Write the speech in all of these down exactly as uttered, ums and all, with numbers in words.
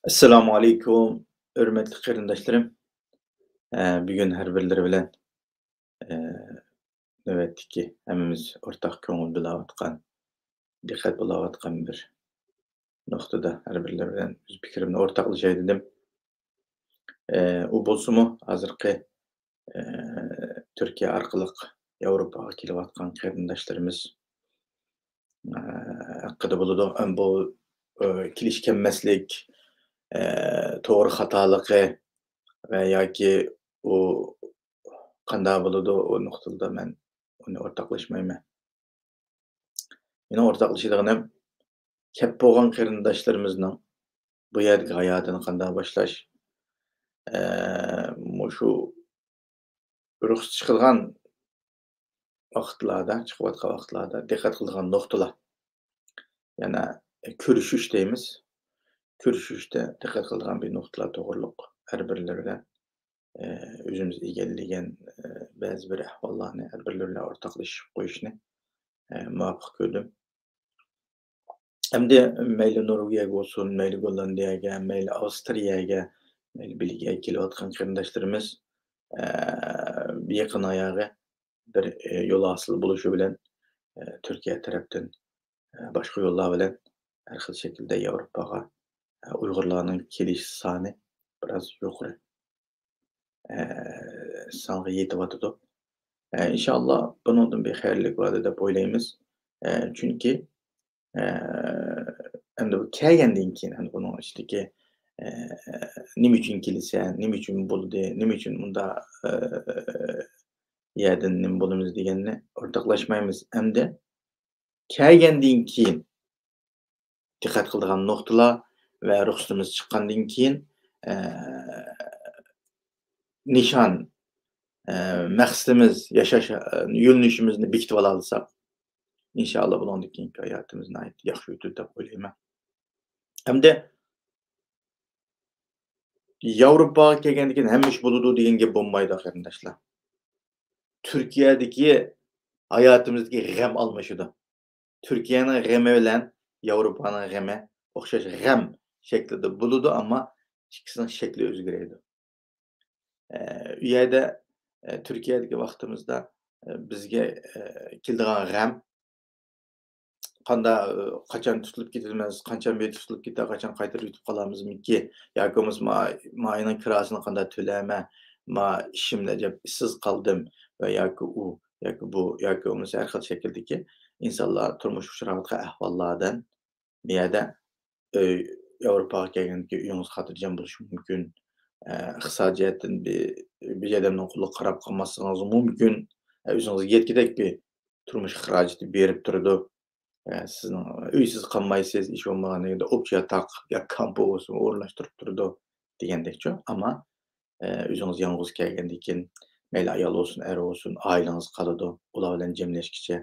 ئەسسالامۇ ئەلەيكۇم، ھۆرمەتلىك قېرىنداشلىرىم. ئە، بۈگۈن ھەر بىرلىرى بىلەن، ئە، نۆۋەتتىكى ھەممىمىز ئورتاق كۆڭۈل بۆلۈۋاتقان، دىققەت بۆلۈۋاتقان بىر نۇقتىدا ھەر بىرلىرى بىلەن ئۆز پىكرىمنى ئورتاقلىشاي دېدىم. ئە، ئۇ بولسىمۇ ھازىرقى، ئە، تۈركىيە ئارقىلىق ياۋروپاغا كېلىۋاتقان قېرىنداشلىرىمىز، ئە، ھەققىدە بولىدۇ. ئەم، بۇ، ئە، كېلىش كەلمەسلىك، ئە، توغرا خاتالىقى ۋە ياكى ئۇ قانداق بولىدۇ، ئۇ نۇقتىدا مەن ئۇنى ئورتاقلاشمايمەن. مېنىڭ ئورتاقلىشىدىغىنىم، كەپ بولغان قېرىنداشلىرىمىزنىڭ بۇ يەردىكى ھاياتىنى قانداق باشلاش، ئە، مۇشۇ رۇخسەت چىقىدىغان ۋاقىتلاردا، چىقىۋاتقان ۋاقىتلاردا دىققەت قىلىدىغان نۇقتىلار. يەنە كۆرۈشۈش دەيمىز. كۆرۈشۈشتە دىققەت قىلىدىغان بىر نۇقتىلار توغرۇلۇق ھەر بىرلىرى بىلەن، ئە، ئۆزىمىز ئىگىلىگەن، ئە، بەزى بىر ئەھۋاللارنى ھەر بىرلىرى بىلەن ئورتاقلىشىپ قويۇشنى، ئە، مۇۋاپىق كۆردۈم. ئەمدى مەيلى نورۋېگىيەگە بولسۇن، مەيلى گوللاندىيەگە، مەيلى ئاۋسترىيەگە، مەيلى بېلگىيەگە كېلىۋاتقان قېرىنداشلىرىمىز، ئە، يېقىن ئاياغى بىر، ئە، يول ھاسىل بولۇشى بىلەن، ئە، تۈركىيە تەرەپتىن، ئە، باشقا يوللار بىلەن ھەر خىل شەكىلدە ياۋروپاغا، ئە، ئۇيغۇرلارنىڭ كېلىش سانى بىراز يۇقىرى، ئە، سانغا يېتىۋاتىدۇ. ئە، ئىنشاللا بۇنىڭدىن بىر خەيرلىك بارىدۇ دەپ ئويلايمىز. ئە، چۈنكى، ئە، ئەمدى بۇ كەلگەندىن كېيىن، ئەمدى بۇنىڭ ئىچىدىكى، ئە، نېمە ئۈچۈن كېلىسەن، نېمە ئۈچۈن بولدى، نېمە ئۈچۈن مۇنداق، ئە، يەردىن نېمە بولىمىز دېگەننى ئورتاقلاشمايمىز. ئەمدى كەلگەندىن كېيىن دىققەت قىلىدىغان نۇقتىلار ۋە رۇخسىتىمىز چىققاندىن كېيىن، ئە، نىشان، ئە، مەقسىتىمىز، ياشاش، ئە، يۆنىلىشىمىزنى بېكىتىۋالالىساق، ئىنشاللا بۇنىڭدىن كېيىنكى ھاياتىمىز ناھايىتى ياخشى ئۆتىدۇ دەپ ئويلايمەن. ئەمدى ياۋروپاغا كەلگەندىن كېيىن ھەممە ئىش بولىدۇ دېگەن گەپ بولمايدۇ، قېرىنداشلار. تۈركىيەدىكى ھاياتىمىزدىكى غەم ئالمىشىدۇ. تۈركىيەنىڭ غېمى بىلەن ياۋروپانىڭ غېمى ئوخشاش غەم شەكلىدە بولىدۇ، ئەمما ئىككىسىنىڭ شەكلى ئۆزگىرىدۇ. ئە، ئۇ يەردە، ئە، تۈركىيەدىكى ۋاقتىمىزدا، ئە، بىزگە، ئە، كېلىدىغان غەم، قاندا-، ئە، قاچان تۇتۇلۇپ كېتىمىز، قاچان بىر تۇتۇلۇپ كېتە، قاچان قايتۇرۇپ يېتىپ قالامىزمىكى، ياكى بولمىسا ما-، ماينىڭ كىراسىنى قانداق تۆلەيمەن، ما ئىشىمنى ئەجەب ئىشسىز قالدىم ۋە ياكى ئۇ، ياكى بۇ، ياكى بولمىسا ھەر خىل شەكىلدىكى ئىنسانلار تۇرمۇش ئۇچراۋاتقان ئەھۋاللاردىن بۇ يەردە ئۆي، ياۋروپاغا كەلگەندىكىن ئۆيىڭىز خاتىرجەم بولۇشى مۇمكىن. ئە، ئىقتىسادىي جەھەتتىن بىر، بىر ئادەمنىڭ قولىغا قاراپ قالماسلىقىڭىز مۇمكىن. ئە، ئۆزىڭىزگە يەتكۈدەك بىر تۇرمۇش خىراجىتى بېرىپ تۇرىدۇ. ئە، سىزنىڭ ئۆيسىز قالمايسىز، ھېچ بولمىغاندا ئوپچە ياتاق يا كامپا بولسۇن ئورۇنلاشتۇرۇپ تۇرىدۇ دېگەندەكچۇ. ئەمما ئە، ئۆزىڭىز يالغۇز كەلگەندىن كېيىن، مەيلى ئايال بولسۇن، ئەر بولسۇن، ئائىلىڭىز قالىدۇ. ئۇلار بىلەن جەملەشكىچە،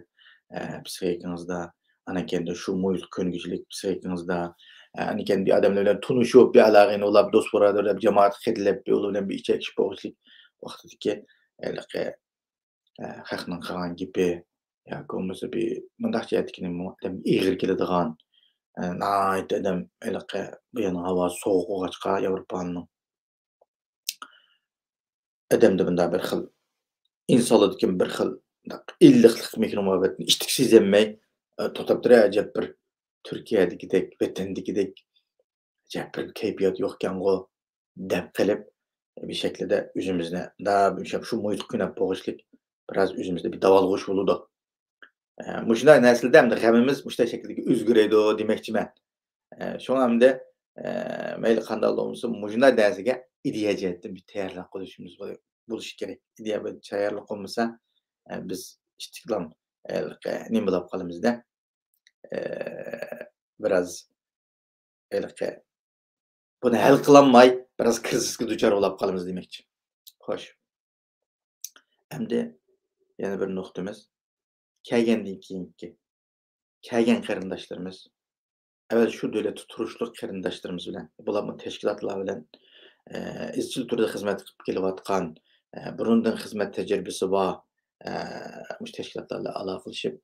ئە، پسىخىكىڭىزدا، ئانىكەندە شۇ مۇھىتقا كۆنگۈچىلىك پسىخىكىڭىزدا، ئە، ئانىكەندە بىر ئادەملەر بىلەن تونۇشۇپ، بىر ئالاقىنى ئۇلاپ، دوست بۇرادەر دەپ جامائەتكە خېتىلەپ، بىر ئۇلار بىلەن بىر ئىچەك ئىچىپ بولغۇچىلىك ۋاقتىدىكى، ھېلىقى، ئە، خەقنىڭ قىلغان گېپى ياكى بولمىسا بىر مۇنداق جەھەتتىكى نېمە ئادەمگە ئېغىر كېلىدىغان، ئە، ناھايىتى ئادەم ھېلىقى بۇ يەرنىڭ ھاۋاسى سوغۇق بولغاچقا، ياۋروپانىڭ ئادەمدە مۇنداق بىر خىل، ئىنسانلاردىكى بىر خىل ئىللىقلىق، مېھرى مۇھەببەتنى ئىتتىك سېزەلمەي، ئە، توختاپ تۇرۇپ، ئەجەب بىر تۈركىيەدىكىدەك، ۋەتەندىكىدەك ئەجەب بىر كەيپىيات يوقكەنغۇ دەپ قېلىپ، بىر شەكلىدە ئۆزىمىزنى دائىم شۇ مۇھىتقا كۆنۈپ بولغۇچىلىك بىراز ئۆزىمىزدە بىر داۋالغۇش بولىدۇ. ئە، مۇشۇنداق نەرسىلەردە ئەمدى غېمىمىز مۇشۇنداق شەكىلدىكى ئۆزگىرىدۇ دېمەكچىمەن. ئە، شۇڭا ئەمدى، ئە، مەيلى قانداق بولمىسۇن، مۇشۇنداق نەرسىگە ئىدىيە جەھەتتىن بىر تەييارلىق قىلىشىمىز بولۇشى كېرەك. ئىدىيە بىر تەييارلىق بولمىسا، ئە، بىز ئىتتىكلام، ئە، نېمە بولاپ قالىمىزدە، ئە، بىراز ھېلىقى بۇنى ھەل قىلالماي، بىراز كىرىزىسكە دۇچار بولاپ قالىمىز دېمەكچى. خوش. ئەمدى يەنە بىر نۇقتىمىز، كەلگەندىن كېيىنكى، كەلگەن قېرىنداشلىرىمىز، ئەۋەل شۇ دۆلەتتە تۇرۇشلۇق قېرىنداشلىرىمىز بىلەن، بولۇپمۇ تەشكىلاتلار بىلەن، ئە، ئىزچىل تۈردە خىزمەت قىلىپ كېلىۋاتقان، ئە، بۇرۇندىن خىزمەت تەجرىبىسى بار، ئە، مۇشۇ تەشكىلاتلار بىلەن ئالاقىلىشىپ،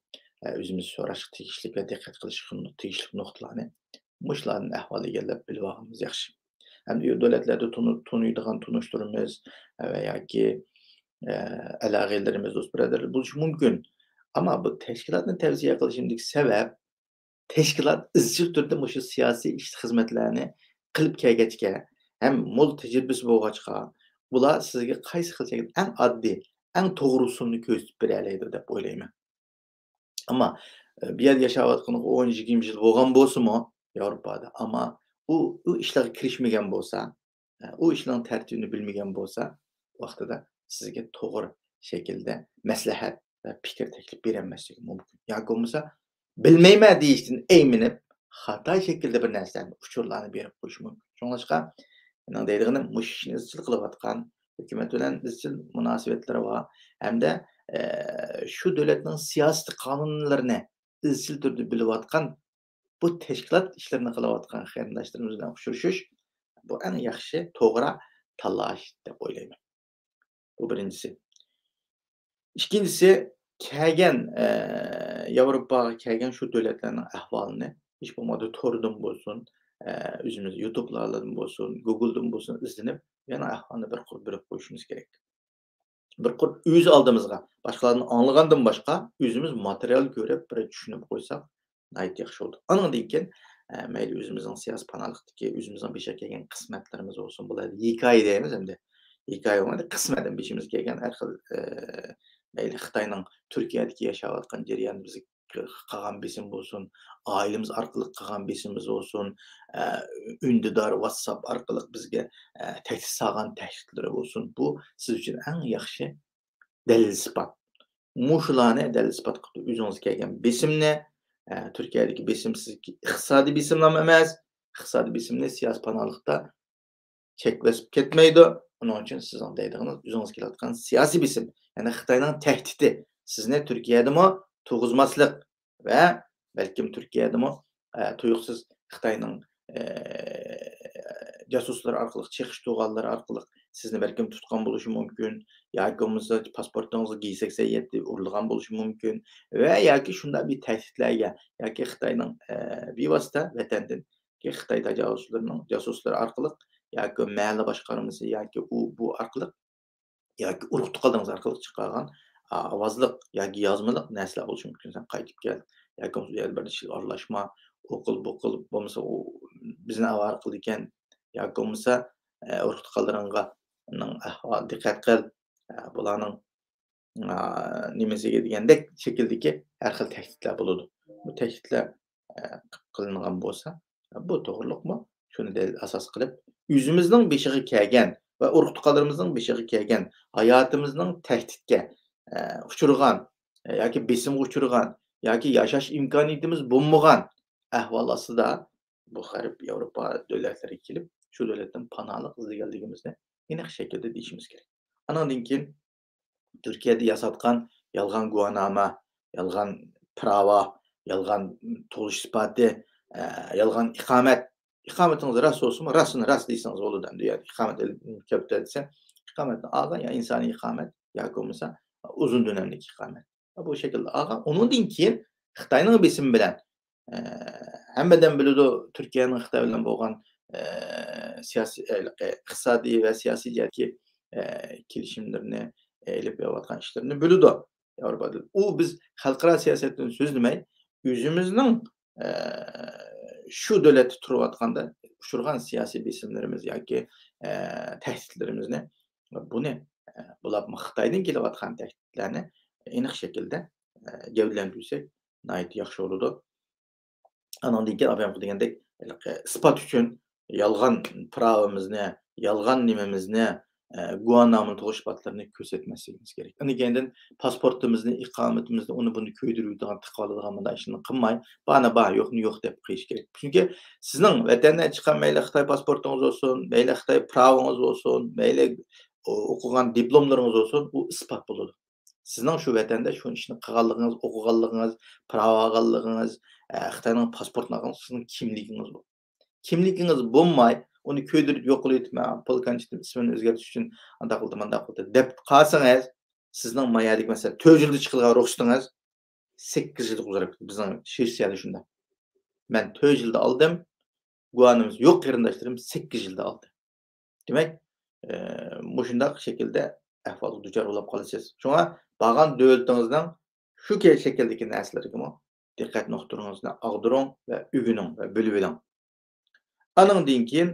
ئە، ئۆزىمىز سوراشقا تېگىشلىك ۋە دىققەت قىلىشقا تېگىشلىك نۇقتىلارنى مۇشۇلاردىن ئەھۋال ئىگىلەپ بىلىۋالغىنىمىز ياخشى. ھەم ئۇ دۆلەتلەردە تونۇ-، تونۇيدىغان تونۇشلىرىمىز ۋە ياكى، ئە، ئالاقىدارلىرىمىز، دوست بۇرادەرلەر بولۇشى مۇمكىن. ئەمما بۇ تەشكىلاتنى تەۋسىيە قىلىشىمدىكى سەۋەب، تەشكىلات ئىزچىل تۈردە مۇشۇ سىياسىي ئىش خىزمەتلەرنى قىلىپ كەلگەچكە، ھەم مول تەجرىبىسى بولغاچقا، بۇلار سىزگە قايسى خىل شەكىلدە ئەڭ ئاددىي، ئەڭ توغرا ئۇسۇلنى كۆرسىتىپ بېرەلەيدۇ دەپ ئويلايمەن. ئەمما، ئە، بۇ يەردە ياشاۋاتقىنىغا ئون، يىگىرمە يىل بولغان بولسىمۇ، ياۋروپادا، ئەمما ئۇ، ئۇ ئىشلارغا كىرىشمىگەن بولسا، ئە، ئۇ ئىشلارنىڭ تەرتىپىنى بىلمىگەن بولسا، ۋاقتىدا سىزگە توغرا شەكىلدە مەسلىھەت ۋە پىكىر تەكلىپ بېرەلمەسلىكى مۇمكىن. ياكى بولمىسا، بىلمەيمەن دېيىشتىن ئەيمىنىپ، خاتا شەكىلدە بىر نەرسىلەرنى، ئۇچۇرلارنى بېرىپ قويۇشى مۇمكىن. شۇڭلاشقا، مېنىڭ دەيدىغىنىم، مۇشۇ ئىشنى ئىزچىل قىلىۋاتقان، ھۆكۈمەت بىلەن ئىزچىل مۇناسىۋەتلىرى بار ھەمدە، ئە، شۇ دۆلەتنىڭ سىياسىي قانۇنلىرىنى ئىزچىل تۈردە بىلىۋاتقان، بۇ تەشكىلات ئىشلىرىنى قىلىۋاتقان قېرىنداشلىرىمىز بىلەن ئۇچرىشىش، بۇ ئەڭ ياخشى، توغرا تاللاش دەپ ئويلايمەن. بۇ بىرىنچىسى. ئىككىنچىسى، كەلگەن، ئە، ياۋروپاغا كەلگەن شۇ دۆلەتلەرنىڭ ئەھۋالىنى ھېچ بولمىغاندا توردىن بولسۇن، ئە، ئۆزىمىز يۇتۇبلاردىن بولسۇن، گوگلدىن بولسۇن ئىزدىنىپ، يەنە ئەھۋالنى بىر قۇر بىلىپ قويۇشىمىز كېرەك. بىر قۇر ئۆز ئالدىمىزغا، باشقىلاردىن ئاڭلىغاندىن باشقا، ئۆزىمىز ماتېرىيال كۆرۈپ، بىر چۈشىنىپ قويساق، ناھايىتى ياخشى بولىدۇ. ئانىڭدىن كېيىن، ئە، مەيلى ئۆزىمىزنىڭ سىياسىي پاناھلىقتىكى، ئۆزىمىزنىڭ بېشىغا كەلگەن قىسمەتلىرىمىز بولسۇن، بۇلار ھېكايە دەيمىز ئەمدى. ھېكايە بولمايدۇ، قىسمەت، بېشىمىزغا كەلگەن ھەر خىل، ئە، مەيلى خىتاينىڭ تۈركىيەدىكى ياشاۋاتقان جەريانىمىزدىكى قىلغان بېسىم بولسۇن، ئائىلىمىز ئارقىلىق قىلغان بېسىمىمىز بولسۇن، ئە، ئۈندىدار، ۋاتساپ ئارقىلىق بىزگە، ئە، تەھدىت سالغان تەھدىتلىرى بولسۇن، بۇ سىز ئۈچۈن ئەڭ ياخشى دەلىل-ئىسپات. مۇشۇلارنى دەلىل-ئىسپات قىلىپ، ئۆزىڭىزگە كەلگەن بېسىمنى، ئە، تۈركىيەدىكى بېسىم سىزگە ئىقتىسادىي بېسىملارمۇ ئەمەس، ئىقتىسادىي بېسىمنى سىياسىي پاناھلىقتا چەكلەشىپ كەتمەيدۇ. ئۇنىڭ ئۈچۈن سىزنىڭ دەيدىغىنىڭىز ئۆزىڭىزگە كېلىۋاتقان سىياسىي بېسىم، يەنى خىتاينىڭ تەھدىتى سىزنى تۈركىيەدىمۇ تۇرغۇزماسلىق ۋە بەلكىم تۈركىيەدىمۇ، ئە، تۇيۇقسىز خىتاينىڭ، ئە، جاسۇسلىرى ئارقىلىق، چېقىش تۇغانلىرى ئارقىلىق سىزنى بەلكىم تۇتقان بولۇشى مۇمكىن، ياكى بولمىسا پاسپورتىڭىزغا گې سەكسەن يەتتە ئۇرۇلغان بولۇشى مۇمكىن ۋە ياكى شۇنداق بىر تەھدىتلەرگە، ياكى خىتاينىڭ، ئە، بىۋاسىتە ۋەتەندىن خىتاي تاجاۋۇزچىلىرىنىڭ جاسۇسلىرى ئارقىلىق ياكى مەھەللە باشقارمىسى ياكى ئۇ، بۇ ئارقىلىق ياكى ئۇرۇق-تۇغقانلىرىڭىز ئارقىلىق چىقارغان، ئا، ئاۋازلىق ياكى يازمىلىق نەرسىلەر بولۇشى مۇمكىن. سەن قايتىپ كەل، ياكى بۇ يەردە بىر ئىشقا ئارىلاشما، ئۇ قىل، بۇ قىل، بولمىسا ئۇ بىزنى ئاۋارە قىلىدىكەن، ياكى بولمىسا، ئە، ئۇرۇق-تۇغقانلىرىڭغا، نىڭ ئەھۋالىغا دىققەت قىل، ئە، بۇلارنىڭ، ئا، نېمىسىگە دېگەندەك شەكىلدىكى ھەر خىل تەھدىتلەر بولىدۇ. بۇ تەھدىتلەر، ئە، قىلىنغان بولسا، بۇ توغرىلىقمۇ؟ شۇنى دەلىل ئاساس قىلىپ، ئۆزىمىزنىڭ بېشىغا كەلگەن ۋە ئۇرۇق-تۇغقانلىرىمىزنىڭ بېشىغا كەلگەن ھاياتىمىزنىڭ تەھدىتكە، ئە، ئۇچرىغان، ئە، ياكى بېسىمغا ئۇچرىغان ياكى ياشاش ئىمكانىيىتىمىز بولمىغان ئەھۋال ئاستىدا بۇ غەرب، ياۋروپا دۆلەتلىرىگە كېلىپ، شۇ دۆلەتتىن پاناھلىق ئىزدىگەنلىكىمىزنى ئېنىق شەكىلدە دېيىشىمىز كېرەك. ئانىڭدىن كېيىن تۈركىيەدە ياساتقان يالغان گۇۋاھنامە، يالغان پىراۋا، يالغان تۇغۇلۇش ئىسپاتى، ئە، يالغان ئىقامەت. ئىقامىتىڭىز راست بولسىمۇ، راستىنى راست دېسىڭىز بولىدۇ ئەمدى. يەنى ئىقامەت كەپتە دېسە، ئىقامەتنى ئالغان يا ئىنسانىي ئىقامەت ياكى بولمىسا ئۇزۇن دۆلەملىك ئىقامەت. بۇ شەكىلدە ئالغان. ئۇنىڭدىن كېيىن خىتاينىڭ بېسىمى بىلەن، ئە، ھەممىدىن بىلىدۇ، تۈركىيەنىڭ خىتاي بىلەن بولغان، ئە، سىياسىي، ئە، ئىقتىسادىي ۋە سىياسىي جەھەتتىكى، ئە، كېلىشىملىرىنى، ئە، ئېلىپ بېرىۋاتقان ئىشلىرىنى بىلىدۇ. ياۋروپا دۆلىتى. ئۇ بىز خەلقئارا سىياسەتتىن سۆزلىمەي، ئۆزىمىزنىڭ، ئە، شۇ دۆلەتتە تۇرۇۋاتقاندا ئۇچرىغان سىياسىي بېسىملىرىمىز ياكى، ئە، تەھدىتلىرىمىزنى، بۇنى، ئە، بۇلار خىتايدىن كېلىۋاتقان تەھدىتلەرنى ئېنىق شەكىلدە، ئە، گەۋدىلەندۈرسەك ناھايىتى ياخشى بولىدۇ. ئانىڭدىن كېيىن ئابايام دېگەندەك، ھېلىقى ئىسپات ئۈچۈن يالغان پىراۋىمىزنى، يالغان نېمىمىزنى، ئە، گۇۋاھنامىنى، تۇغۇش ئىسپاتلىرىنى كۆرسەتمەسلىكىمىز كېرەك. ئاندىن كېيىندىن پاسپورتىمىزنى، ئىقامىتىمىزنى، ئۇنى بۇنى كۆيدۈرۈۋېتىدىغان، تىقىۋالىدىغان مۇنداق ئىشلارنى قىلماي، بارنى بار، يوقنى يوق دەپ قويۇش كېرەك. چۈنكى سىزنىڭ ۋەتەندىن چىققان مەيلى خىتاي پاسپورتىڭىز بولسۇن، مەيلى خىتاي پىراۋىڭىز بولسۇن، مەيلى ئو-، ئوقۇغان دىپلوملىرىڭىز بولسۇن، ئۇ ئىسپات بولىدۇ. سىزنىڭ شۇ ۋەتەندە شۇ ئىشنى قىلغانلىقىڭىز، ئوقۇغانلىقىڭىز، پىراۋا ئالغانلىقىڭىز، ئە، خىتاينىڭ پاسپورتىنى ئالغانلىقىڭىز سىزنىڭ كىملىكىڭىز بۇ. كىملىكىڭىز بولماي، ئۇنى كۆيدۈرۈپ يوق قىلىۋېتىپ، مەن پولكانچىدىن ئىسمىمنى ئۆزگەرتىش ئۈچۈن ئانداق قىلدىم، مانداق قىلدىم دەپ قالسىڭىز، سىزنىڭ ما يەردىكى، مەسىلەن، تۆت يىلدا چىقىدىغان رۇخسىتىڭىز سەككىز يىلدا ئۇزىراپ كېتىدۇ. بىزنىڭ شىۋېتسىيەدە شۇنداق. مەن تۆت يىلدا ئالدىم، گۇۋاھنامىسى يوق قېرىنداشلىرىم سەككىز يىلدا ئالدى. دېمەك، ئە، مۇشۇنداق شەكىلدە ئەھۋالغا دۇچار بولۇپ قالىسىز. شۇڭا بارغان دۆلىتىڭىزنىڭ شۇ كە-، شەكىلدىكى نەرسىلىرىگىمۇ دىققەت نۇقتىڭىزنى ئاغدۇرۇڭ ۋە ئۆگىنىڭ ۋە بىلىۋېلىڭ. ئانىڭدىن كېيىن،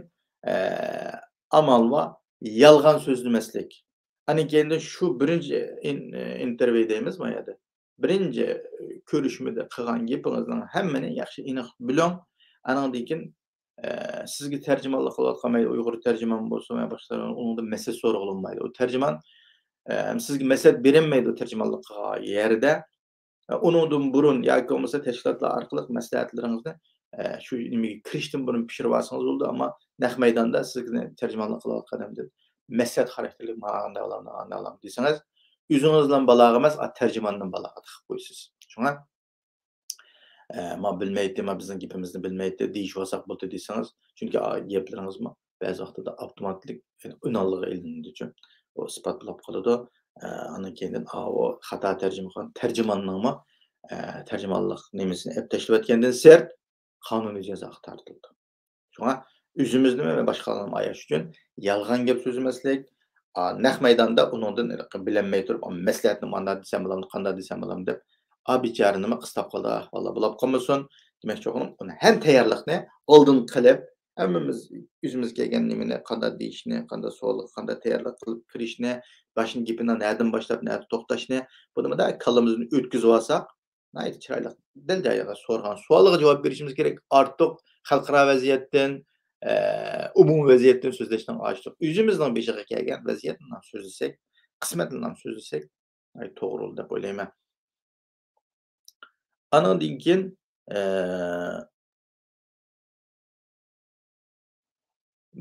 ئە، ئامال بار، يالغان سۆزلىمەسلىك. ئاندىن كېيىن شۇ بىرىنچى ئىن-، ئىنتېرۋيۇ دەيمىز ما يەردە. بىرىنچى كۆرۈشمىدە قىلغان گېپىڭىزنىڭ ھەممىنى ياخشى ئېنىق بىلىڭ. ئانىڭدىن كېيىن، ئە، سىزگە تەرجىمانلىق قىلىۋاتقان مەيلى ئۇيغۇر تەرجىمان بولسۇن ۋە باشقىلار، ئۇنىڭدىن مەسلىھەت سورىغىلى بولمايدۇ. ئۇ تەرجىمان، ئە، سىزگە مەسلىھەت بېرەلمەيدۇ تەرجىمانلىق قىلغان يەردە. ئۇنىڭدىن بۇرۇن ياكى بولمىسا تەشكىلاتلار ئارقىلىق مەسلىھەتلىرىڭىزنى، ئە، شۇ نېمىگە كىرىشتىن بۇرۇن پىشۇرۇۋالسىڭىز بولىدۇ، ئەمما نەق مەيداندا سىزنى تەرجىمانلىق قىلىۋاتقان ئادەمدىن مەسلىھەت خاراكتېرلىك ماڭا ئانداق ئالامدۇ، ئانداق ئالامدۇ دېسىڭىز، ئۆزىڭىز بىلەن بالاغا ئەمەس، ئا، تەرجىماندىن بالاغا تىقىپ قويىسىز. شۇڭا، ئە، ما بىلمەيتتى، ما بىزنىڭ گېپىمىزنى بىلمەيتتى، دېيىشىۋالساق بولدى دېسىڭىز، چۈنكى، ئا، گەپلىرىڭىزمۇ بەزى ۋاقتىدا ئاپتوماتلىق ئۈنئالغا ئېلىنىدۇچۇ. ئۇ ئىسپاتلاپ قالىدۇ. ئە، ئاندىن كېيىندىن، ئا، ئۇ خاتا تەرجىمىخان، تەرجىماننىڭمۇ، ئە، تەرجىمانلىق نېمىسىنى ئەپ تاشلىۋەتكەندىن سىرت، قانۇنىي جازاغا تارتىلىدۇ. شۇڭا ئۆزىمىزنى ۋە باشقىلارنى ئاياش ئۈچۈن يالغان گەپ سۆزلىمەسلىك، ئا، نەق مەيداندا ئۇنىڭدىن بىلەلمەي تۇرۇپ، مەسلىھەتنى مانداق دېسەم بولامدۇ، قانداق دېسەم بولامدۇ دەپ، ئا، بىچارىنىمۇ قىستاپ قالىدىغان ئەھۋاللار بولۇپ قالمىسۇن. دېمەكچى بولغىنىم، ئۇنى ھەم تەييارلىقنى ئالدىن قىلىپ، ھەممىمىز ئۆزىمىزگە كەلگەن نېمىنى قانداق دېيىشنى، قانداق سوئالغا قانداق تەييارلىق قىلىپ كىرىشنى، باشنى گېپىنى نەدىن باشلاپ، نەدە توختاشنى، بۇنى مۇنداق كاللىمىزدىن ئۆتكۈزۈۋالساق، ناھايىتى چىرايلىق، دەل جايىغا سورىغان سوئالغا جاۋاب بېرىشىمىز كېرەك. ئارتۇق خەلقئارا ۋەزىيەتتىن، ئە، ئومۇمىي ۋەزىيەتتىن سۆزلەشنىڭ ئارتۇق. ئۆزىمىزنىڭ بېشىغا كەلگەن ۋەزىيەتنى سۆزلىسەك، قىسمەتنى سۆزلىسەك، ئاي، توغرا بولىدۇ دەپ ئويلايمەن. ئانىڭدىن كېيىن، ئە،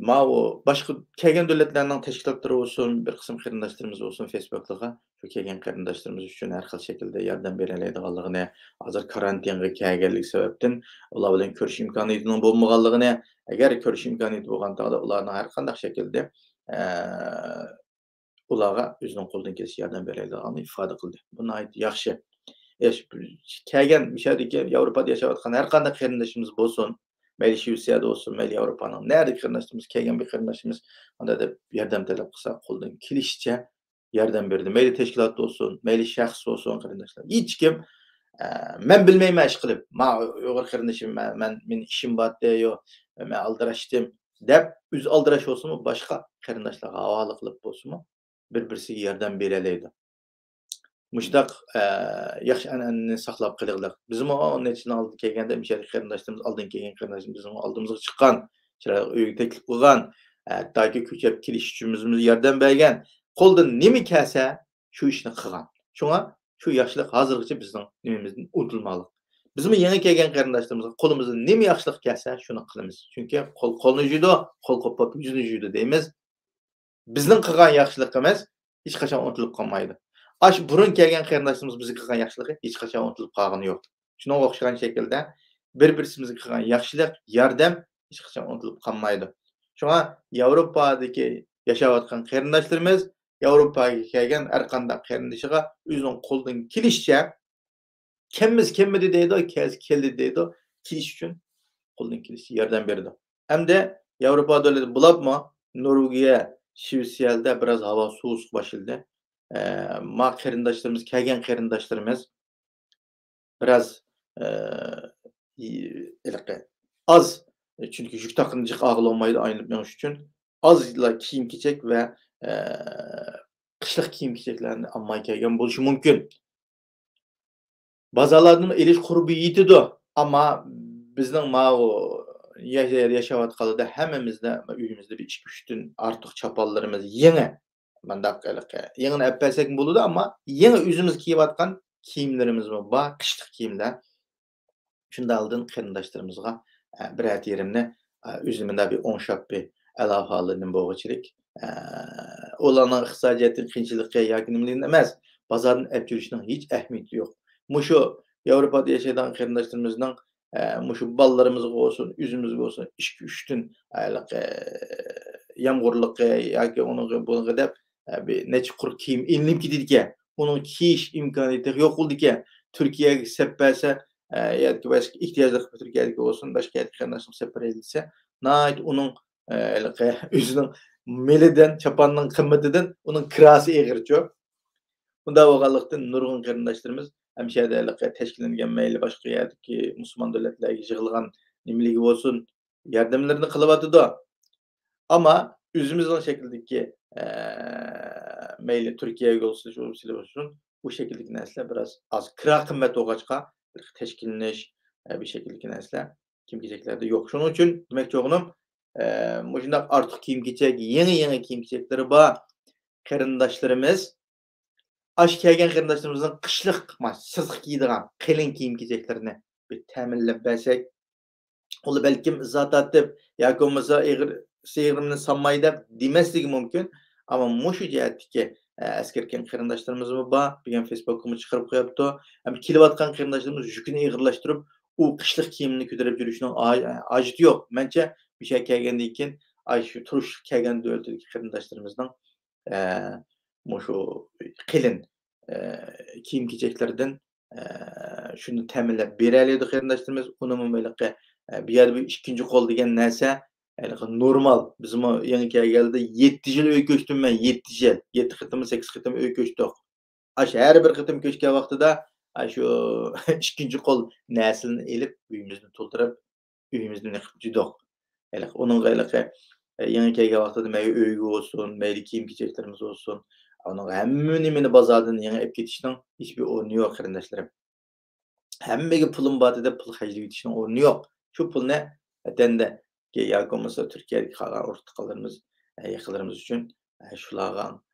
ماۋۇ باشقا كەلگەن دۆلەتلەرنىڭ تەشكىلاتلىرى بولسۇن، بىر قىسىم قېرىنداشلىرىمىز بولسۇن، فېيسبۇكلىرىغا شۇ كەلگەن قېرىنداشلىرىمىز ئۈچۈن ھەر خىل شەكىلدە ياردەم بېرەلەيدىغانلىقىنى، ھازىر كارانتىنغا كەلگەنلىكى سەۋەبتىن ئۇلار بىلەن كۆرۈش ئىمكانىيىتىنىڭ بولمىغانلىقىنى، ئەگەر كۆرۈش ئىمكانىيىتى بولغان چاغدا ئۇلارنىڭ ھەر قانداق شەكىلدە، ئە، ئۇلارغا ئۆزىنىڭ قولىدىن كېلىشىچە ياردەم بېرەلەيدىغانلىقىنى ئىپادە قىلدى. بۇ ناھايىتى ياخشى. ئىش، كەلگەن مۇشۇ يەردىكى ياۋروپادا ياشاۋاتقان ھەر قانداق قېرىندىشىمىز بولسۇن، مەيلى شىۋېتسىيەدە بولسۇن، مەيلى ياۋروپانىڭ نەدىكى قېرىنداشلىرىمىز، كەلگەن بىر قېرىنداشىمىز ئانداق دەپ ياردەم تەلەپ قىلسا، قولىدىن كېلىشىچە ياردەم بېرىدۇ. مەيلى تەشكىلات بولسۇن، مەيلى شەخس بولسۇن، قېرىنداشلار. ھېچكىم، ئە، مەن بىلمەيمەن ئىشقىلىپ، ما ئۇيغۇر قېرىندىشىم، مەن، مەن، مېنىڭ ئىشىم بارتى، يو، مەن ئالدىراشتىم دەپ، ئۆزى ئالدىراش بولسىمۇ، باشقا قېرىنداشلارغا ھاۋالە قىلىپ بولسىمۇ، بىر-بىرسىگە ياردەم بېرەلەيدۇ. مۇشۇنداق، ئە، ياخشى ئەنئەنىنى ساقلاپ قېلىغلىق. بىزمۇ نەچچە يىلدىن ئالدىن كەلگەندە، مۇشۇ يەردىكى قېرىنداشلىرىمىز، ئالدىن كەلگەن قېرىنداشلىرىمىز بىزنىڭ ئالدىمىزغا چىققان، چىرايلىق ئۆيگە تەكلىپ قىلغان، ھەتتاكى كۆچەپ كېلىش ئۈچۈن بىزمۇ ياردەم بەرگەن. قولىدىن نېمە كەلسە، شۇ ئىشنى قىلغان. شۇڭا شۇ ياخشىلىق ھازىرغىچە بىزنىڭ نېمىمىزدىن ئۇنتۇلماغلىق. بىزمۇ يېڭى كەلگەن قېرىنداشلىرىمىزغا قولىمىزدىن نېمە ياخشىلىق كەلسە، شۇنى قىلىمىز. چۈنكى قول قولنى يۇيىدۇ، قول قوپۇپ يۈزنى يۇيىدۇ دەيمىز. بىزنىڭ قىلغان ياخشىلىقىمىز ھېچقاچان ئۇنتۇلۇپ قالمايدۇ. ئاشۇ بۇرۇن كەلگەن قېرىنداشلىرىمىز بىزگە قىلغان ياخشىلىقى ھېچقاچان ئۇنتۇلۇپ قالغىنى يوق. شۇنىڭغا ئوخشىغان شەكىلدە بىر-بىرسىمىزگە قىلغان ياخشىلىق، ياردەم ھېچقاچان ئۇنتۇلۇپ قالمايدۇ. شۇڭا ياۋروپادىكى ياشاۋاتقان قېرىنداشلىرىمىز ياۋروپاغا كەلگەن ھەر قانداق قېرىندىشىغا ئۆزىنىڭ قولىدىن كېلىشىچە، كەلمىسە كەلمىدى دەيدۇ، كەلسە كەلدى دەيدۇ، كېلىش ئۈچۈن قولىدىن كېلىشىچە ياردەم بېرىدۇ. ئەمدى ياۋروپا دۆلىتى بولۇپمۇ نورۋېگىيە، شىۋېتسىيەدە بىراز ھاۋا سوۋۇشقا باشلىدى. ئە، ما قېرىنداشلىرىمىز، كەلگەن قېرىنداشلىرىمىز بىراز، ئە، ھېلىقى ئاز، چۈنكى يۈك تاقىنى جىق ئالغىلى بولمايدۇ ئايلىنىپ مېڭىش ئۈچۈن. ئازلا كىيىم-كېچەك ۋە، ئە، قىشلىق كىيىم-كېچەكلەرنى ئالماي كەلگەن بولۇشى مۇمكىن. بازارلاردىن ئېلىش قۇربى يېتىدۇ، ئەمما بىزنىڭ ماۋۇ يا-، يا-، ياشاۋاتقانلىرىدا ھەممىمىزدە ئۆيىمىزدە بىر ئىككى-ئۈچتىن ئارتۇق چاپانلىرىمىز يېڭى. مانداق ھېلىقى يېڭىنى ئەپ بەرسەكمۇ بولىدۇ، ئەمما يېڭى ئۆزىمىز كىيىۋاتقان كىيىملىرىمىزمۇ بار، قىشلىق كىيىملەر. شۇنداقتىن قېرىنداشلىرىمىزغا، ئە، بىرەر تېرىمنى، ئە، ئۆزىنى مۇنداق بىر ئوڭشاپ بىر ئەلا ھالى نېمە بولغۇچىلىك، ئە، ئۇلارنىڭ ئىقتىسادىي جەھەتتىن قىيىنچىلىقى ياكى نېمىلىكىدىن ئەمەس، بازاردىن ئەپ يۈرۈشنىڭ ھېچ ئەھمىيىتى يوق. مۇشۇ ياۋروپادا ياشايدىغان قېرىنداشلىرىمىزنىڭ، ئە، مۇشۇ بالىلىرىمىزغا بولسۇن، ئۆزىمىزگە بولسۇن، ئىككى-ئۈچتىن، ھېلىقى يامغۇرلۇقى ياكى ئۇنىڭغا، بۇنىڭغا دەپ، ئە، بىر نەچچە قۇر كىيىم ئېلىنىپ كېتىدىكەن. ئۇنىڭ كىيىش ئىمكانىيىتى يوق بولىدىكەن. تۈركىيەگە سەپ بەرسە، ئە، ياكى باشقا ئېھتىياجلىق تۈركىيەدىكى بولسۇن، باشقا يەردىكى قېرىنداشلىرىمىز سەپ بېرەي دېسە، ناھايىتى ئۇنىڭ، ئە، ھېلىقى ئۆزىنىڭ مېلىدىن، چاپاننىڭ قىممىتىدىن ئۇنىڭ كىراسى ئېغىرچۇ. بۇنداق بولغانلىقتىن، نۇرغۇن قېرىنداشلىرىمىز ھەمشەدە ھېلىقى تەشكىللەنگەن، مەيلى باشقا يەردىكى مۇسۇلمان دۆلەتلەرگە يىغىلغان نېمىلىكى بولسۇن، ياردەملىرىنى قىلىۋاتىدۇ. ئەمما ئۆزىمىزنىڭ شەكلىدىكى، ئە، مەيلى تۈركىيەگە بولسۇن، شۇ بولسۇن، بۇ شەكىلدىكى نەرسىلەر بىراز ئاز. كىرا قىممەت بولغاچقا، تەشكىللىنىش، ئە، بۇ شەكىلدىكى نەرسىلەر كىيىم-كېچەكلەردە يوق. شۇنىڭ ئۈچۈن دېمەكچى بولغىنىم، ئە، مۇشۇنداق ئارتۇق كىيىم-كېچەك، يېڭى-يېڭى كىيىم-كېچەكلىرى بار قېرىنداشلىرىمىز، ئاشۇ كەلگەن قېرىنداشلىرىمىزنىڭ قىشلىق، ما، سىرتقا كىيىدىغان قېلىن كىيىم-كېچەكلىرىنى بىر تەمىنلەپ بەرسەك، ئۇلار بەلكىم ئىزا تارتىپ ياكى بولمىسا ئېغىر، ئېغىرىمنى سالماي دەپ دېمەسلىكى مۇمكىن. ئەمما مۇشۇ جەھەتتىكى، ئە، ئەسكەرتكەن قېرىنداشلىرىمىزمۇ بار. بۈگۈن فېيسبۇكقىمۇ چىقىرىپ قويۇپتۇ. ھەم كېلىۋاتقان قېرىنداشلىرىمىز يۈكىنى ئېغىرلاشتۇرۇپ، ئۇ قىشلىق كىيىمنى كۆتۈرۈپ يۈرۈشنىڭ ھاي-، ھاجىتى يوق. مەنچە، مۇشۇ يەرگە كەلگەندىن كېيىن، ئاشۇ تۇرۇشلۇق كەلگەن دۆلىتىدىكى قېرىنداشلىرىمىزنىڭ، ئە، مۇشۇ قېلىن، ئە، كىيىم-كېچەكلىرىدىن، ئە، شۇنى تەمىنلەپ بېرەلەيدۇ قېرىنداشلىرىمىز. ئۇنىمۇ ھېلىقى، ئە، بۇ يەردە بۇ ئىككىنچى قول دېگەن نەرسە، ھېلىقى نورمال. بىزمۇ يېڭى كەلگەندە يەتتە يىل ئۆي كۆچتۈم مەن، يەتتە يىل. يەتتە قېتىممۇ، سەككىز قېتىم ئۆي كۆچتۇق. ئاشۇ ھەر بىر قېتىم كۆچكەن ۋاقتىدا، ئاشۇ ئىككىنچى قول نەرسىلەرنى ئېلىپ، ئۆيىمىزنى تولدۇرۇپ، ئۆيىمىزنى نېقىپ جۈدۇق. ھېلىقى ئۇنىڭغا ھېلىقى، ئە، يېڭى كەلگەن ۋاقتىدا مەيلى ئۆيگە بولسۇن، مەيلى كىيىم-كېچەكلىرىمىز بولسۇن، ئۇنىڭغا ھەممە نېمىنى بازاردىن يېڭى ئېلىپ كېتىشنىڭ ھېچبىر ئورنى يوق، قېرىنداشلىرىم. ھەممىگە پۇلۇم بار دەپ پۇل خەجلىۋېتىشنىڭ ئورنى يوق. شۇ پۇلنى ۋەتەندىكى ياكى بولمىسا تۈركىيەدىكى قالغان ئۇرۇق-تۇغقانلىرىمىز، ئە، يېقىنلىرىمىز ئۈچۈن، ئە، شۇلارغا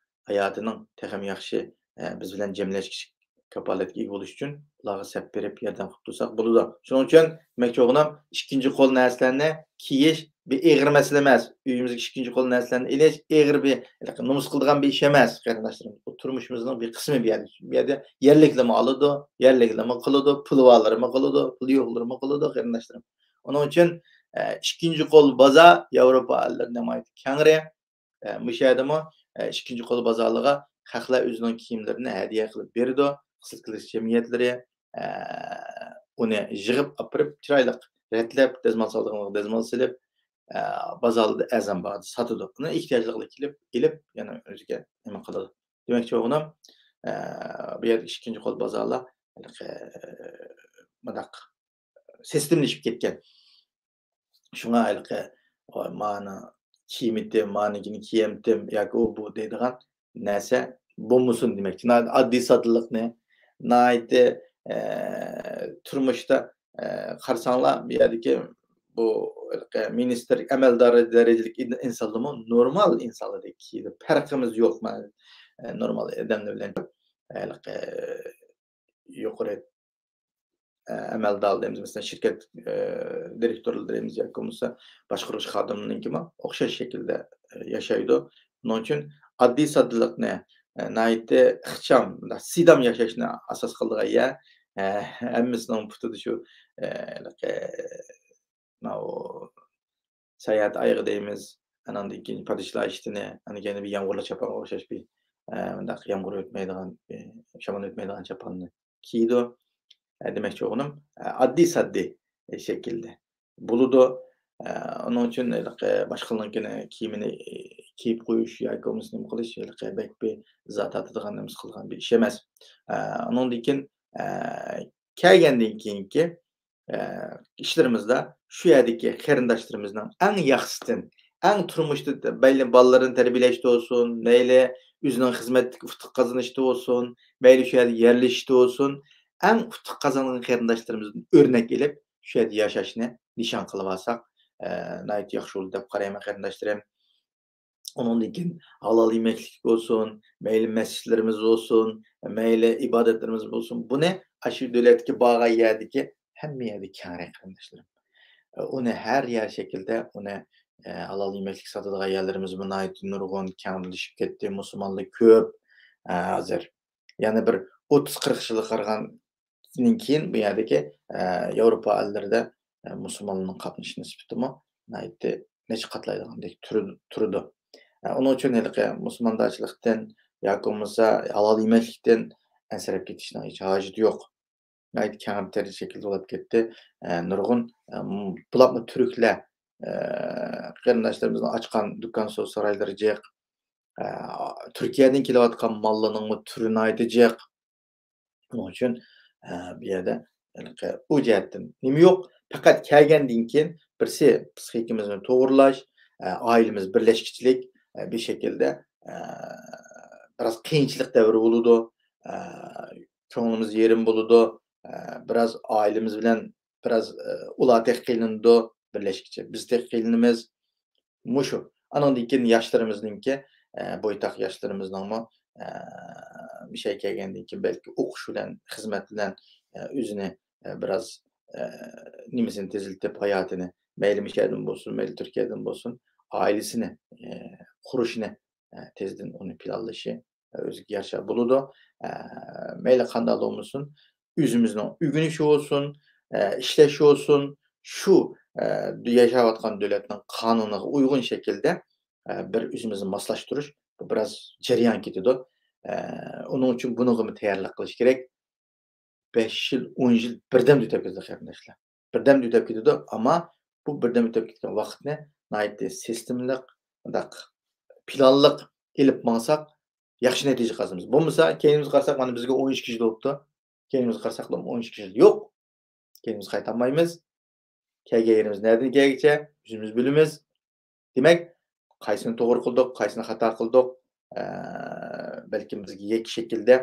ھاياتىنىڭ تېخىمۇ ياخشى، ئە، بىز بىلەن جەملەشكۈچى كاپالەتكە ئىگە بولۇش ئۈچۈن ئۇلارغا سەپ بېرىپ ياردەم قىلىپ تۇرساق بولىدۇ. شۇنىڭ ئۈچۈن دېمەكچى بولغىنىم، ئىككىنچى قول نەرسىلەرنى كىيىش بىر ئېغىر مەسىلە ئەمەس. ئۆيىمىزگە ئىككىنچى قول نەرسىلەرنى ئېلىش ئېغىر بىر، ھېلىقى نومۇس قىلىدىغان بىر ئىش ئەمەس، قېرىنداشلىرىم. بۇ تۇرمۇشىمىزنىڭ بىر قىسمى بۇ يەردە. بۇ يەردە يەرلىكلەرمۇ ئالىدۇ، يەرلىكلەرمۇ قىلىدۇ، پۇلى بارلىرىمۇ قىلىدۇ، پۇلى يوقلىرىمۇ قىلىدۇ، قېرىنداشلىرىم. ئۇنىڭ ئۈچۈن، ئە، ئىككىنچى قول بازار ياۋروپا ئەللىرىدە ناھايىتى كەڭرى. ئە، مۇشۇ يەردىمۇ، ئە، ئىككىنچى قول بازارلىرىغا خەقلەر ئۆزىنىڭ كىيىملىرىنى ھەدىيە قىلىپ بېرىدۇ. خىزمەت قىلىش جەمئىيەتلىرى، ئە، ئۇنى يىغىپ ئاپىرىپ، چىرايلىق رەتلەپ، دەزمال سالىدىغانلارغا دەزمال سېلىپ، ئە، بازارلاردا ئەرزان باھادا ساتىدۇ. ئۇنى ئېھتىياجلىقلار كېلىپ، ئېلىپ، يەنە ئۆزىگە نېمە قىلىدۇ. دېمەكچى بولغىنىم، ئە، بۇ يەردىكى ئىككىنچى قول بازارلار، ھېلىقى، مۇنداق سىستېمىلىشىپ كەتكەن. شۇڭا ھېلىقى، ۋاي، مانا كىيمىتىم، مانىكىنى كىيەمتىم ياكى ئۇ بۇ دەيدىغان نەرسە بولمىسۇن دېمەكچى. ناھايىتى ئاددىي ساددىلىقنى، ناھايىتى، ئە، تۇرمۇشتا، ئە، قارىساڭلار، بۇ يەردىكى بۇ ھېلىقى مىنىستىر، ئەمەلدار دەرىجىلىك ئىن-، ئىنسانلارمۇ نورمال ئىنسانلاردەك كىيىدۇ. پەرقىمىز يوق، مانا، ئە، نورمال ئادەملەر بىلەن ھېلىقى يۇقىرى، ئە، ئەمەلدار دەيمىز، مەسىلەن، شىركەت، ئە، دىرېكتورلىرى دەيمىز ياكى بولمىسا باشقۇرغۇچى خادىملىرىنىڭكىمۇ ئوخشاش شەكىلدە، ئە، ياشايدۇ. بۇنىڭ ئۈچۈن ئاددىي ساددىلىقنى، ئە، ناھايىتى ئىخچام، مۇنداق سىدام ياشاشنى ئاساس قىلىدىغان يەر. ئە، ھەممىسىنىڭ پۇتىدا شۇ، ئە، ھېلىقى ماۋۇ ساياھەت ئايىغى دەيمىز، ئاناندىن كېيىن پادىشاھ ئىشتىنى، ئاندىن كېيىن بىر يامغۇرلۇق چاپانغا ئوخشاش بىر، ئە، مۇنداق يامغۇر ئۆتمەيدىغان، بىر شامان ئۆتمەيدىغان چاپاننى كىيىدۇ. ئە، دېمەكچى بولغىنىم، ئە، ئاددىي ساددىي شەكىلدە بولىدۇ. ئە، ئۇنىڭ ئۈچۈن ھېلىقى باشقىلارنىڭكىنى كىيىمىنى، ئى، كىيىپ قويۇش ياكى بولمىسا نېمە قىلىش ھېلىقى بەك بىر زادى تارتىدىغان، نېمىسى قىلىدىغان بىر ئىش ئەمەس. ئە، ئۇنىڭدىن كېيىن، ئە، كەلگەندىن كېيىنكى ئە، ئىشلىرىمىزدا شۇ يەردىكى قېرىنداشلىرىمىزنىڭ ئەڭ ياخشىسىدىن، ئەڭ تۇرمۇشتا مەيلى بالىلىرىنى تەربىيەلەشتە بولسۇن، مەيلى ئۆزىنىڭ خىزمەتتىكى ئۇتۇق قازىنىشتا بولسۇن، مەيلى شۇ يەردە يەرلىشىشتە بولسۇن، ئەڭ ئۇتۇق قازانغان قېرىنداشلىرىمىزدىن ئۆرنەك ئېلىپ، شۇ يەردە ياشاشنى نىشان قىلىۋالساق، ئە، ناھايىتى ياخشى بولىدۇ دەپ قارايمەن، قېرىنداشلىرىم. ئۇنىڭدىن كېيىن ھالال يېمەكلىك بولسۇن، مەيلى مەسچىتلىرىمىز بولسۇن، مەيلى ئىبادەتلىرىمىز بولسۇن، بۇنى ئاشۇ دۆلەتتىكى بارغان يەردىكى ھەممە يەردە كەڭرەك، قېرىنداشلىرىم. ئۇنى ھەر يەر شەكىلدە ئۇنى، ئە، ھالال يېمەكلىك ساتىدىغان يەرلىرىمىزمۇ ناھايىتى نۇرغۇن، كەڭرىلىشىپ كەتتى. مۇسۇلمانلار كۆپ، ئە، ھازىر. يەنە بىر ئوتتۇز قىرىق يىلغا قارىغان كېيىن بۇ يەردىكى، ئە، ياۋروپا ئەللىرىدە، ئە، مۇسۇلمانلارنىڭ قاتنىشىش نىسبىتىمۇ ناھايىتى نەچچە قاتلايدىغاندەك تۇرۇ-، تۇرىدۇ. ئە، ئۇنىڭ ئۈچۈن ھېلىقى مۇسۇلماندارچىلىقتىن ياكى بولمىسا ھالال يېمەكلىكتىن ئەنسىرەپ كېتىشنىڭ ھېچ ھاجىتى يوق. ناھايىتى كەڭرى تەرجە شەكىلدە بولۇپ كەتتى. ئە، نۇرغۇن، ئە، م-، بولۇپمۇ تۈركلەر، ئە، قېرىنداشلىرىمىزنىڭ ئاچقان دۇكان سودا سارايلىرى جىق. ئە، تۈركىيەدىن كېلىۋاتقان ماللىنىڭمۇ تۈرى ناھايىتى جىق. شۇنىڭ ئۈچۈن، ئە، بۇ يەردە ھېلىقى ئۇ جەھەتتىن نېمە يوق. پەقەت كەلگەندىن كېيىن بىرسى پسىخىكىمىزنى توغرىلاش، ئە، ئائىلىمىز بىرلەشكۈچىلىك، ئە، بىر شەكىلدە، ئە، بىراز قىيىنچىلىق دەۋرى بولىدۇ. ئە، كۆڭلىمىز يېرىم بولىدۇ. ئە، بىراز ئائىلىمىز بىلەن بىراز، ئە، ئۇلار تېخى قىينىلىدۇ، بىرلەشكۈچە بىز تېخى قىينىلىمىز. مۇشۇ. ئانىڭدىن كېيىن ياشلىرىمىزنىڭكى، ئە، بويتاق ياشلىرىمىزنىڭمۇ، ئە، مۇشۇ يەرگە كەلگەندىن كېيىن بەلكى ئوقۇش بىلەن، خىزمەت بىلەن، ئە، ئۆزىنى، ئە، بىراز، ئە، نېمىسىنى تېزلىتىپ، ھاياتىنى، مەيلى مۇشۇ يەردىن بولسۇن، مەيلى تۈركىيەدىن بولسۇن، ئائىلىسىنى، ئە، قۇرۇشىنى، ئە، تېزدىن ئۇنى پىلانلىشى، ئە، ئۆزىگە يارىشا بولىدۇ. ئە، مەيلى قانداق بولمىسۇن، ئۆزىمىزنىڭ ئۆگىنىشى بولسۇن، ئە، ئىشلىشى بولسۇن، شۇ، ئە، ياشاۋاتقان دۆلەتنىڭ قانۇنىغا ئۇيغۇن شەكىلدە، ئە، بىر ئۆزىمىزنى ماسلاشتۇرۇش، بۇ بىراز جەريان كېتىدۇ. ئە، ئۇنىڭ ئۈچۈن بۇنىڭغىمۇ تەييارلىق قىلىش كېرەك. بەش يىل، ئون يىل بىردەمدە ئۆتۈپ كېتىدۇ، قېرىنداشلار. بىردەمدە ئۆتۈپ كېتىدۇ، ئەمما بۇ بىردەم ئۆتۈپ كېتكەن ۋاقىتنى ناھايىتى سىستېمىلىق، مۇنداق پىلانلىق ئېلىپ ماڭساق، ياخشى نەتىجە قازىنىمىز. بولمىسا، كەينىمىزگە قارىساق، مانا بىزگە ئون ئىككى يىل بولۇپتۇ. كەينىمىزگە قارىساقلا ئون ئىككى يىل يوق. كەينىمىزگە قايتالمايمىز. كەلگەن يېرىمىز نەدىن كەلگىچە ئۆزىمىز بىلىمىز. دېمەك، قايسىنى توغرا قىلدۇق، قايسىنى خاتا قىلدۇق، ئە، بەلكىم بىزگە يەككە شەكىلدە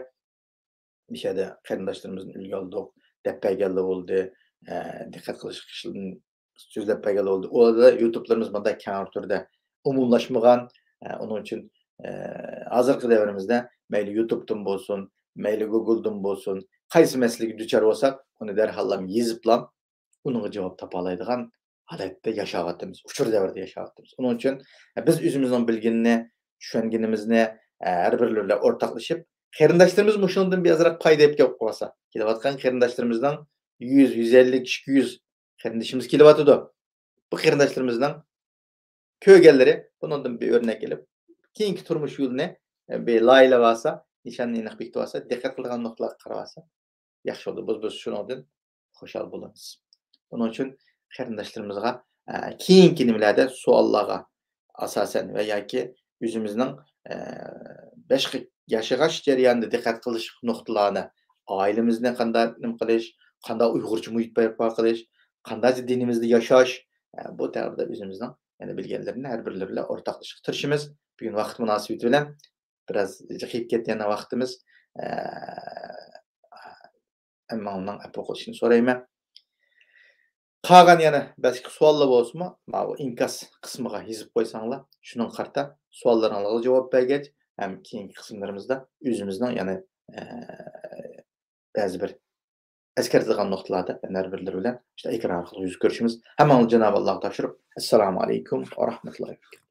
مۇشۇ يەردە قېرىنداشلىرىمىزدىن ئۈلگە ئالدۇق، دەپ بەرگەنلا بولدى، ئە، دىققەت قىلىشلىق ئىشلىرىدىن سۆزلەپ بەرگەنلا بولدى. ئۇ يەردە يۇتۇبلىرىمىز مۇنداق كەڭ تۈردە ئومۇملاشمىغان. ئە، ئۇنىڭ ئۈچۈن، ئە، ھازىرقى دەۋرىمىزدە مەيلى يۇتۇبتىن بولسۇن، مەيلى گۇگلدىن بولسۇن، قايسى مەسىلىگە دۇچار بولساق، ئۇنى دەرھاللا يېزىپلا ئۇنىڭغا جاۋاب تاپالايدىغان ھالەتتە ياشاۋاتىمىز، ئۇچۇر دەۋرىدە ياشاۋاتىمىز. ئۇنىڭ ئۈچۈن، ئە، بىز ئۆزىمىزنىڭ بىلگىنىنى، چۈشەنگىنىمىزنى، ئە، ھەر بىرى بىلەن ئورتاقلىشىپ، قېرىنداشلىرىمىز مۇشۇنىڭدىن بىر ئازراق پايدا ئېلىپ كېلىپ قالسا، كېلىۋاتقان قېرىنداشلىرىمىزنىڭ يۈز، يۈز ئەللىك، ئىككى يۈز قېرىندىشىمىز كېلىۋاتىدۇ. بۇ قېرىنداشلىرىمىزنىڭ كۆرگەنلىرى بۇنىڭدىن بىر ئۆرنەك ئېلىپ، كېيىنكى تۇرمۇش يولىنى، ئە، بىر لايىھەلەپ ئالسا، نىشاننى ئېنىق بېكىتىپ ئالسا، دىققەت قىلىدىغان نۇقتىلارغا قاراپ ئالسا، ياخشى بولدى. بىز، بىز شۇنىڭدىن خۇشال بولىمىز. ئۇنىڭ ئۈچۈن قېرىنداشلىرىمىزغا، ئە، كېيىنكى نېمىلەردە سوئاللارغا ئاساسەن ۋە ياكى ئۆزىمىزنىڭ، ئە، باشقا ياشىغاچ جەريانىدا دىققەت قىلىش نۇقتىلارنى، ئائىلىمىزنى قانداق نېمە قىلىش، قانداق ئۇيغۇرچە مۇھىت بەرپا قىلىش، قانداق دىنىمىزدا ياشاش، ئە، بۇ تەرەپتە ئۆزىمىزنىڭ يەنە بىلگەنلىرىنى ھەر بىرلىرى بىلەن ئورتاقلىشىشقا تىرىشىمىز. بۈگۈن ۋاقىت مۇناسىۋىتى بىلەن بىراز جىقىيىپ كەتتى يەنە ۋاقتىمىز. ئە، ھەممىڭلارنىڭ ئەپۇ قىلىشىنى سورايمەن. قالغان يەنە بەزى سوئاللار بولسىمۇ، ماۋۇ ئىنكاس قىسمىغا يېزىپ قويساڭلار، شۇنىڭغا قارىتا سوئاللىرىڭلارغا جاۋاب بەرگەچ، ھەم كېيىنكى قىسىملىرىمىزدا ئۆزىمىزنىڭ يەنە، ئە، بەزى بىر ئەسكەرتىدىغان نۇقتىلاردا يەنە ھەر بىرلىرى بىلەن شۇ ئېكران ئارقىلىق يۈز كۆرۈشىمىز. ھەممىڭلارنى جانابى ئاللاغا تاپشۇرۇپ، ئەسسالامۇ ئەلەيكۇم ۋە رەھمەتۇللاھى ۋە بەرىكاتۇھ.